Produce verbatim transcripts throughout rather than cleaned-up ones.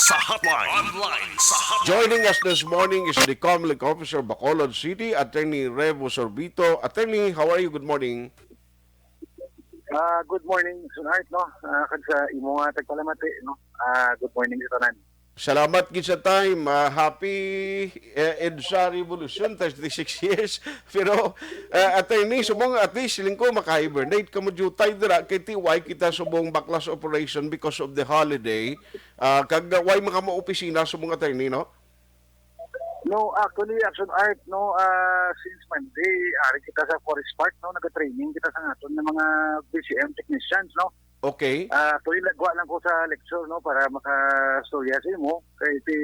Sa hotline. Online sa hotline. Joining us this morning is the Comelec Officer, Bacolod City, Attorney Revo Sorbito. Attorney, how are you? Good morning. Ah, good morning, Sir Art, no? Ah, kag sa imo nga tagpalamati, no? Ah, good morning sa tanan. Salamat gid sa time. Ah, happy, eh, EDSA Revolution, thirty-six years. Pero, ah, attorney, subong at least, siling ko, maka-hibernate ka mo jutay dira kay ti way kita subong baklas operation because of the holiday. Ah, kag, ah, way maka mo opisina subong, attorney, no? No, actually, Action Art, no, ah, since Monday, ari kita sa Forest Park, no, nagatraining kita sa aton nga mga B C M technicians, no. Okay. Ah, actually, nagwa lang ko sa lecture, no, para makastorya sa imo. Kay ti,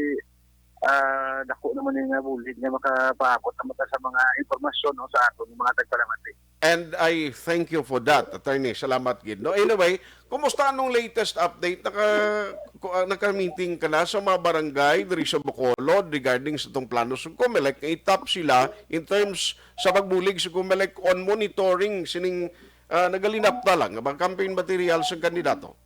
ah, dako naman yung nga bulig nga makapaabot naman ta sa mga impormasyon, no, sa aton mga tagpalamati. And I thank you for that, Attorney. Salamat gid, no? Anyway, kumusta anong latest update? Naka, ku-, ah, naka-meeting ka na sa mga barangay diri sa Bacolod regarding sa tong plano sa Comelec nga i-top sila in terms sa pagbulig sa Comelec on monitoring sining, ah, nagalinapta lang nga mga campaign materials sang kandidato?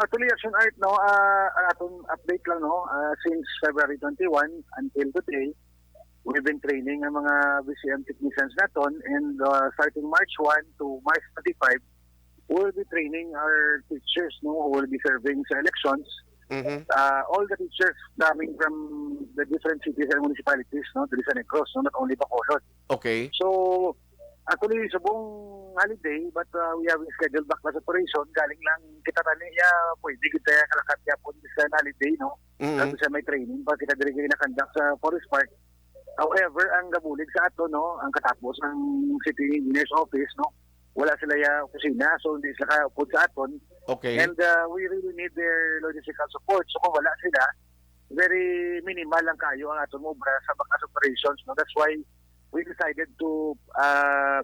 Actually, Action Art, no, ah, ang atong update lang, no, ah, since February twenty-one until today, we've been training ang mga B C M technicians naton, and, ah, starting March one to March twenty-five, we'll be training our teachers, no, who will be serving sa elections. Mhm. Ah, all the teachers coming from the different cities and municipalities, no, diri sa Negros, no, not only Bacolod. Okay. So, actually, subong holiday, but, uh, we have scheduled baklas operation. Galing lang kita tani, ya, pwede kita kalakat yapon sa holiday, no? Mm. Kasi sa may training pa kita diri ginakandak sa Forest Park. However, ang gabulig sa ato, no, ang katapos ng city engineer's office, no, wala sila ya opisina, so hindi sila kaupod sa aton. Okay. And, uh, we really need their logistical support. So kung wala sila, very minimal lang kayo ang aton obra sa baklas operations, no? That's why we decided to, uh,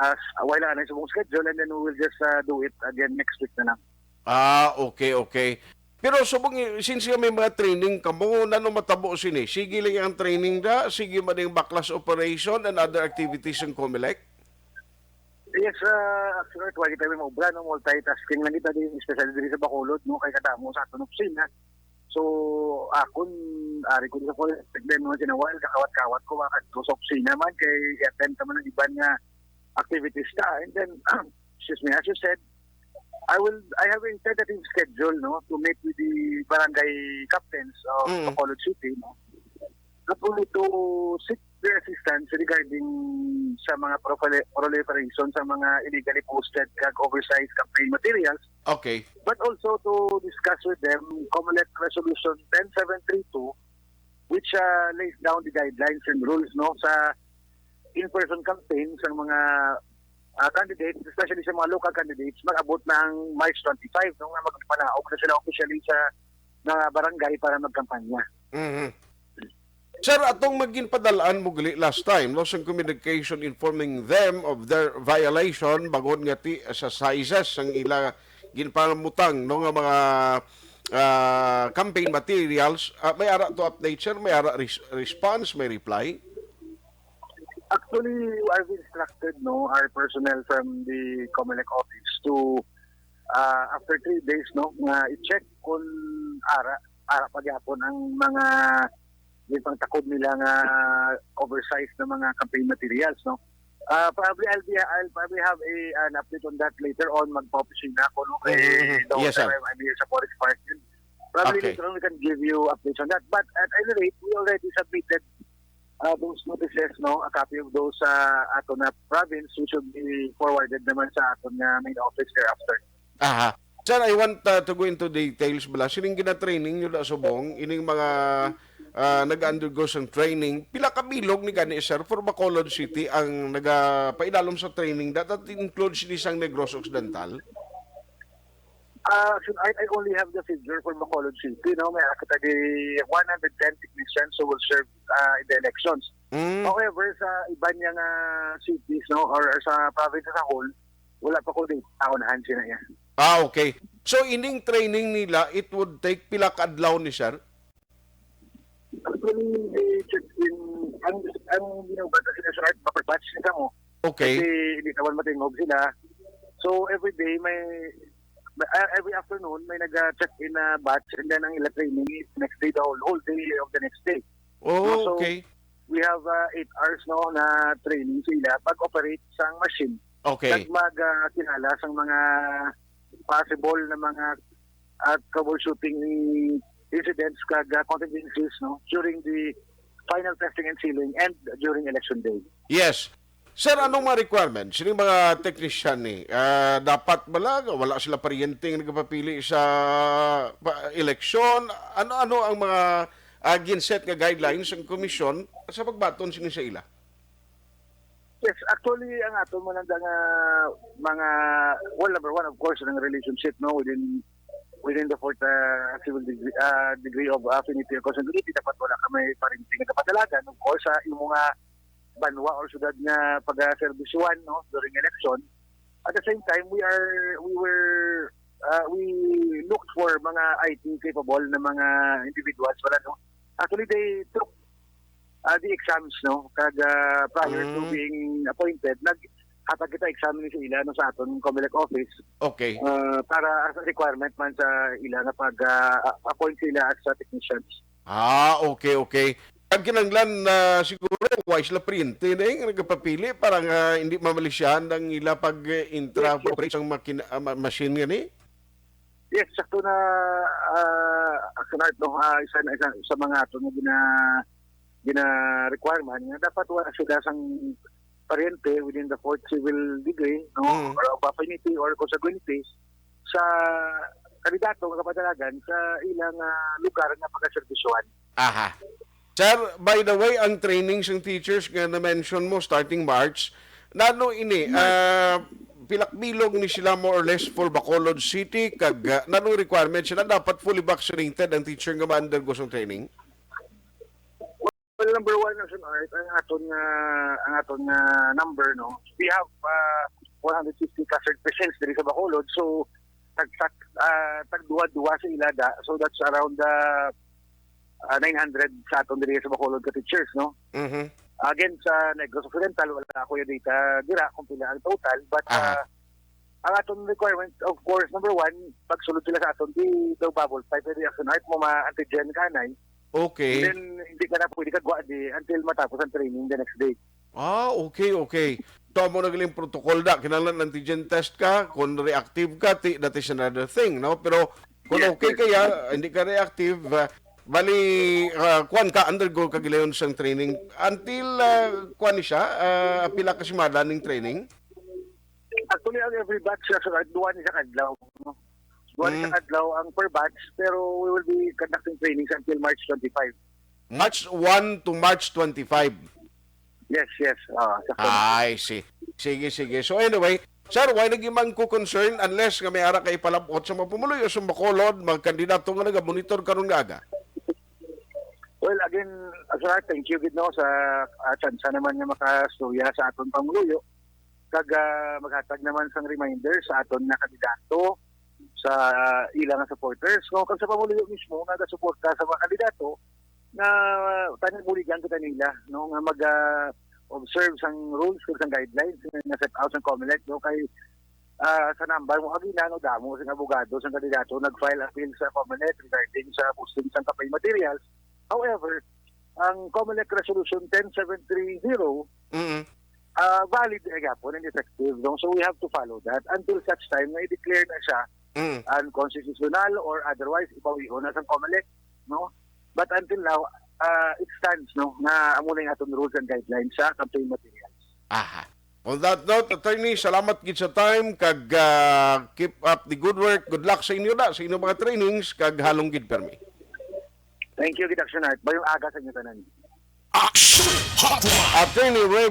as, wala na sa mong schedule, and then we will just, uh, do it again next week na lang. Ah, okay, okay. Pero subong, since nga may mga training kamo, nano matabo sini? Sige lang ang training da, sige man yung baklas operation and other activities ng Comelec? Yes, uh, actually, wala kita may obra, no? Multitasking lang kita din, especially diri sa Bacolod, no? Kay kadamo sa aton opisina. So, akon, ari ko sa college, then mga sinawal, kakawat-kawat ko, mga kadto sa opisina man, kay i-attend naman ang iban nga activities ta. And then, excuse me, as you said, I will, I have a tentative schedule, no, to meet with the barangay captains of Mm. Bacolod City, no, not only to seek their assistance regarding sa mga profile-, proliferation sa mga illegally posted kag oversized campaign materials, Okay. but also to discuss with them Comelec Resolution ten seven three two, which, uh, lays down the guidelines and rules, no, sa in-person campaign sa mga, uh, candidates, especially sa mga local candidates, mag-abot na ang March twenty-five, no, nga magpanaog na sila officially sa mga barangay para magkampanya. Mhm. Sir, atong maginpadalaan mo gali last time, no, sang communication informing them of their violation, bangod nga ti sa sizes sang ila ginpangabutang, no, nga mga, ah, campaign materials. Ah, may ara to update, sir? May ara res-, response, may reply? Actually, I've instructed, no, our personnel from the Comelec office to, ah, after three days, no, nga i-check kung ara, ara pa gyapon ang mga yung pangtakod nila nga oversized na mga campaign materials, no? Ah, probably I'll be, I'll probably have a, an update on that later on. Magpa-opisina ako, no? Kay Mm, the yes, sir. Time I'm here sa Forest Park. Probably Okay. later on we can give you updates on that. But at any rate, we already submitted, uh, those notices, no? A copy of those sa ato na province, which should be forwarded naman sa ato nga main office thereafter. Aha. Sir, I want, uh, to go into details bala. Sining gina-training nyo na subong, ining mga, uh, nag-undergo sang training, pila ka bilog ni gani, sir, for Bacolod City ang nagapaidalom sa training? That, that includes ni sang Negros Occidental? Uh, actually, I, I only have the figure for Bacolod City, no? May kita di one hundred ten technicians who will serve, uh, in the elections. Mm. However, sa iban niya nga cities, no, or, or sa province as a whole, wala pa ko data on hand sila niya. Ah, okay. So, ining training nila, it would take pila ka adlaw ni sir? Actually, they check in, ang, ang ginagawa sila sa right, proper batch nila mo. Okay. Kasi hindi naman matingog sila. So, every day may uh, every afternoon may nag-check-in na batch, and then ang ila training is next day, the whole, whole day of the next day. Oh, no, so, okay. We have uh, eight hours, no, na training sa ila pag-operate sa machine. Okay. Kag mag uh, kilala sa mga possible na mga at troubleshooting incidents kag uh, contingencies, no, during the final testing and sealing and during election day. Yes. Sir, anong mga requirements? Sino mga technician ni? Uh, dapat ba lang? Wala sila paryente nga nagpapili sa eleksyon? Ano-ano ang mga uh, ginset nga guidelines ang komisyon sa pagbaton sini sa ila? Yes, actually, ang ato mo nanda nga mga, well, number one, of course, ang relationship, no, within within the fourth uh, civil degree, uh, degree of affinity or consanguinity, dapat wala ka may parinting nga kapatalagan. Of course, sa imo nga banwa or syudad nga pagaserbisyuhan, no, during election. At the same time, we are we were uh, we looked for mga I T capable na mga individuals wala, no. Actually, they took uh, the exams, no, kag uh, prior mm. to being appointed, naghatag kita exam ni sa ila, no, sa aton Comelec office. Okay. Uh, para as a requirement man sa ila nga pag uh, appoint sila as uh, technicians. Ah, okay, okay. Ang kinanglan na uh, siguro why sila printe na yung nagpapili para nga hindi mamalisyahan ang ila pag-intra yes, yes. Sa makina, uh, machine nga ni? Yes, sakto na uh, Action Art, no? Uh, isa, isa sa mga ato nga gina, gina requirement nga dapat wala sila sang paryente within the fourth civil degree, no? Mm. Or of affinity or consanguinity sa kandidato nga kapadalagan sa ilang uh, lugar nga pagaserbisyuhan. Aha. Sir, by the way, ang training sang teachers nga na-mention mo starting March, nano ini, uh, pilak bilog ni sila more or less for Bacolod City, kag uh, nano requirement sila dapat fully vaccinated ang teacher nga ma-undergo sang training? Well, number one, National Art, ang aton nga ang aton nga number, no. We have uh, one hundred fifty plus percent diri sa Bacolod. So tag tag uh, tag duwa-duwa sa ilada. So that's around uh, uh, nine hundred sa aton diri sa Bacolod ka teachers, no. Mhm. Again, sa Negros Occidental wala ako yung data dira kung pila ang total, but uh, ang aton requirement, of course, number one, pagsulod sila sa aton, di daw bubble pipe, di Action Art mo ma-antigen kanay. Okay. And then hindi ka na pwede kagwa di until matapos ang training the next day. Ah, okay, okay. So mo nagaling protocol da, kinahanglan antigen test ka, kung reactive ka, ti, that is another thing, no? Pero kung yes, okay yes. Kaya, hindi ka reactive, uh, bali, uh, kuan ka, undergo ka gilayon sang training. Until, uh, kuan ni siya, uh, pila ka semana ning training? Actually, ang every batch sa sunod, duha ni sa kadlaw. No? Duha ni sa kadlaw ang per batch, pero we will be conducting trainings until March twenty-five. March one to March twenty-five. Yes, yes. Uh, I see. Sige, sige. So anyway, sir, why naging man ko concern unless nga may ara ka ipalabot sa mga pumuluyo sa Bacolod, mga kandidato nga nagamonitor karon nga aga? Well, again, sir, thank you gid no sa uh, chance naman nga makastorya sa aton panguluyo. Kag uh, maghatag naman sang reminder sa aton nga kandidato sa uh, ilang supporters no kag sa pamuluyo mismo nga gasuporta sa mga kandidato nga tani buligan kita nila no nga mag uh, observe sang rules kag sang guidelines nga set out sang Comelec no kay uh, sa number mo agina no damo sang abogado sang kandidato nag-file appeal sa Comelec regarding sa posting sang campaign materials. However, ang Comelec Resolution ten seven three zero mm-hmm. uh, valid na gapon and effective. No? So we have to follow that until such time na i-declare na siya mm. Unconstitutional or otherwise, ibawion na sa Comelec. No? But until now, uh, it stands no, na amo na yung atong rules and guidelines sa campaign materials. Aha. On that note, attorney, salamat gid sa time kag uh, keep up the good work. Good luck sa inyo na sa inyong mga trainings kag halong gid permi. Thank you, Gidaction Art. Bayong aga sa inyo tanan. Action Hotline! Attorney Ray